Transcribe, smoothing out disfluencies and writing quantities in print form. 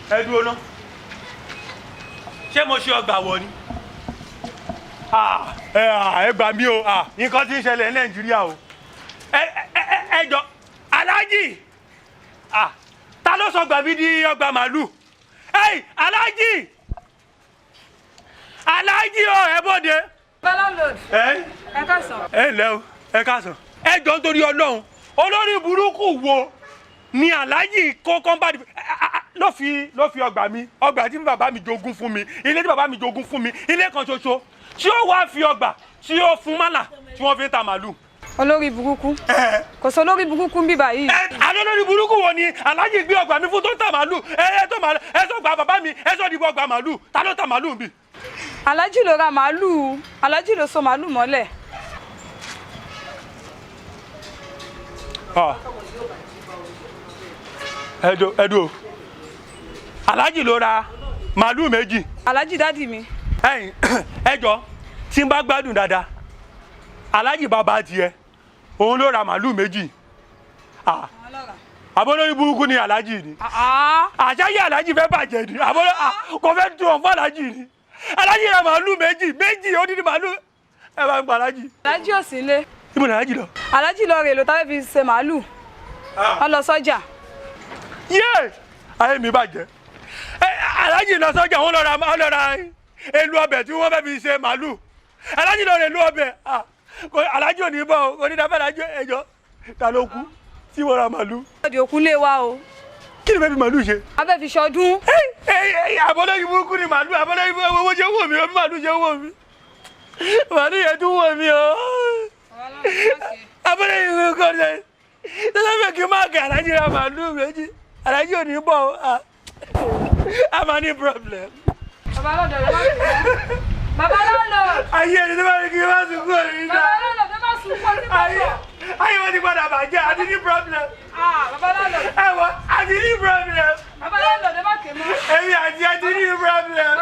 Ẹ dúró ná, ṣé mo ṣe ọgbà wọ ni? Ah, ẹ ah, ẹ gbà mí o. Ah, nǹkan tí ń ṣẹlẹ̀ ní Nàìjíríà o. Ẹ ẹ ẹ jọ, Aláàjì, ah, ta ló sọ gbà mí di ọgbà màálù? Ẹ Aláàjì, Aláàjì o, ẹ bóde. Landlord. Ẹ. Ẹ káàsán. Ẹ ǹlẹ́ o, ẹ káàsán. Ẹ jọ, nítorí Ọlọ́run, olórí burúkú wo ni Aláàjì kó kọ́ńbàdì ló fi ọgbà mi, ọgbà tí bàbá mi jogún fún mi, ilé tí bàbá mi jogún fún mi, ilé kan ṣoṣo, tí ó wá fi ọgbà tí ó fún mọ́là tí wọ́n fi ń ta màálù? Olórí burúkú. Kò sọ olórí burúkú ń bí báyìí. Ẹ àlọ́, lórí burúkú wo ni Aláàjì gbé ọgbà mi fún tó ń ta màálù? Ẹ ẹ tó màálù, ẹ sọ gba bàbá mi, ẹ sọ dìbò ọgbà màálù. Ta ló ta màálù bí? Aláàjì ló ra màálù. Aláàjì ló so màálù mọ́lẹ̀. Ẹ dúró, Aláàjì ló ra màálù méjì? Aláàjì daddy mi. Ẹ̀yin, ẹ jọ, tí n bá gbádùn dáadáa, Aláàjì bàbá tiẹ̀, òun ló ra màálù méjì? Ah, àbólórí burúkú ni Aláàjì ni. Àṣàyè Aláàjì fẹ́ bàjẹ́ ni. Àbóló kò fẹ́ dùn ọ̀ fún Aláàjì ni. Aláàjì ra màálù méjì méjì, odidi màálù. Ẹ bá ń pa Aláàjì. Aláàjì ò sí nílé. Ibo ni Aláàjì lọ? Aláàjì lọ rè ló tá fẹ́ fi ṣe màálù. Wọ́n lọ sọ́jà. Yé, ayé mi bàjẹ́. Ẹ Aláàjì lọ sọ́jà, wọ́n lọ ra èlò ọbẹ̀ tí wọ́n fẹ́ fi ṣe màálù. Aláàjì lọ rè èlò ọbẹ̀. Ah, Aláàjì ò ní bọ̀ o, kò ní dábẹ́ Aláàjì. Ẹjọ́, ta ló kú tí wọ́n ra màálù? Ọdẹ òkú lé wa o. Kí ni fẹ́ fi màálù ṣe? A fẹ́ fi ṣọdún. Àbọ̀lọ́yìn burúkú ni màálù. Àbọ̀lọ́yìn burúkú owó ṣe wò mí o, màálù ṣe wò mí, màálù yẹn tún wò mí o. Àbọ̀lọ́yìn burúkú ni. Tọ́lá fẹ́ kí n má kẹ́ Aláàjì ra màálù méjì. Aláàjì ò ní bọ̀ o. Ah, a máa ní problem. Bàbá lọ́dọ̀ rẹ̀ má sùn. Bàbá lọ́dọ̀. Ayé ẹni tó bá ní kí n má sunkún òní dá. Bàbá lọ́dọ̀ tó bá sunkún ọtí bá Ayé sọ. ayé wọn ti padà bàjẹ́, àti ní problem. Ah, bàbá lọ́dọ̀. Ẹ wọ, àti ní problem. Bàbá lọ́dọ̀ tó bá ké mọ́. Èmi àti ní problem.